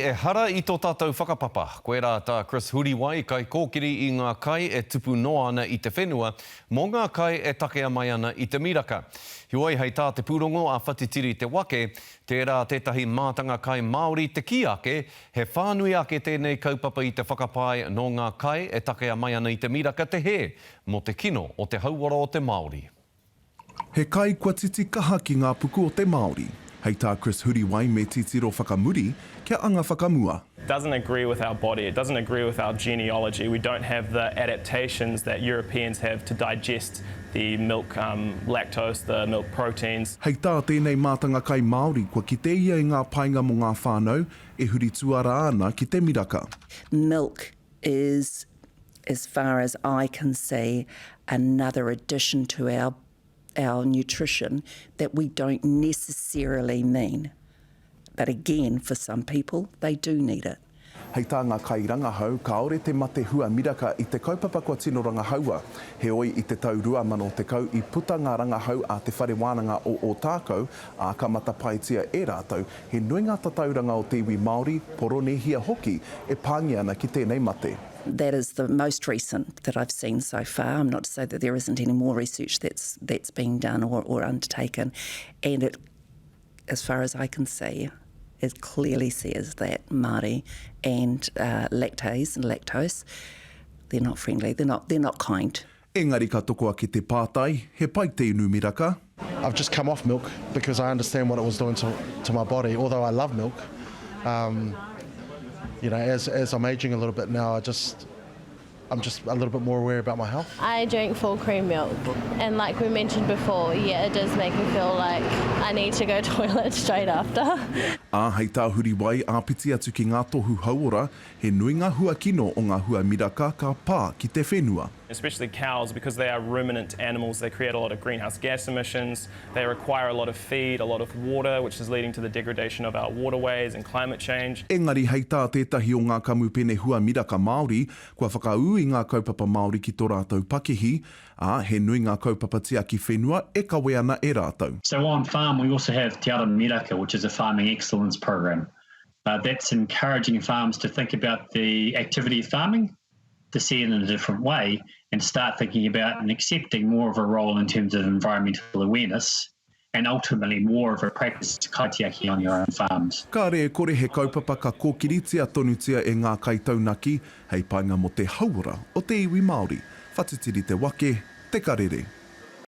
ehara i tō tātou whakapapa. Koirā tā Chris Huriwai, kaikōkiri i ngā kai e tupu noa ana i te whenua, mō ngā kai e takea mai ana i te miraka. Heoi, hei tā te pūrongo a Whatitiri Te Wake, tērā tētahi mātanga kai Māori te kī ake, he whānui ake tēnei kaupapa i te whakapae nō ngā kai e takea mai ana i te miraka te hē mō te kino o te hauora o te Māori. He kai kua titi kaha ki ngā puku o te Māori. Hei tā Chris Huriwai me titiro whakamuri kia anga whakamua. Doesn't agree with our body, it doesn't agree with our genealogy, we don't have the adaptations that Europeans have to digest the milk lactose, the milk proteins. Hei tā tēnei mātanga kai Māori kua kite ia i ngā painga mō ngā whānau e huri tuarā ana ki te miraka. Milk is, as far as I can see, another addition to our our nutrition that we don't necessarily mean. But again, for some people, they do need it. Hei tā ngā kairangahau, kāore te mate hua miraka i te kaupapa kua tino rangahaua. Heoi, i te tau 2010 i puta ngā rangahau a Te Whare Wānanga o Ōtākou, ā, ka matapaetia e rātou He nui ngā tatauranga o te iwi Māori, Poronihia hoki, e pāngia ana ki tēnei mate. That is the most recent that I've seen so far. I'm not to say that there isn't any more research that's that's been done or, or undertaken. And it, as far as I can see, it clearly says that Māori and uh, lactase and lactose, they're not friendly, they're not, they're not kind. Engari ka toko ake te pātai, he pai te inu miraka? I've just come off milk because I understand what it was doing to, to my body, although I love milk. Um, you know, as, as I'm aging a little bit now, I just, I'm just a little bit more aware about my health. I drink full cream milk, and like we mentioned before, yeah, it does make me feel like I need to go toilet straight after. Ā, hei tā Huriwai, āpiti atu ki ngā tohu hauora, he nui ngā hua kino o ngā hua miraka ka pā ki te whenua. Especially cows because they are ruminant animals, they create a lot of greenhouse gas emissions, they require a lot of feed, a lot of water, which is leading to the degradation of our waterways and climate change. Engari hei tā tētahi o ngā kamupene hua miraka Māori, kua whakaū i ngā kaupapa Māori ki tō rātou pakihi, ā, he nui ngā kaupapa tiaki whenua e kawe ana e rātou. So on farm we also have Te Ara Miraka which is a farming excellence programme. That's encouraging farms to think about the activity of farming, to see it in a different way and start thinking about and accepting more of a role in terms of environmental awareness and ultimately more of a practice kaitiaki on your own farms. Kāre e kore he kaupapa ka kōkiritia tonutia e ngā kaitaunaki hei painga mō te hauora o te iwi Māori. Whatitiri te wake, te karere.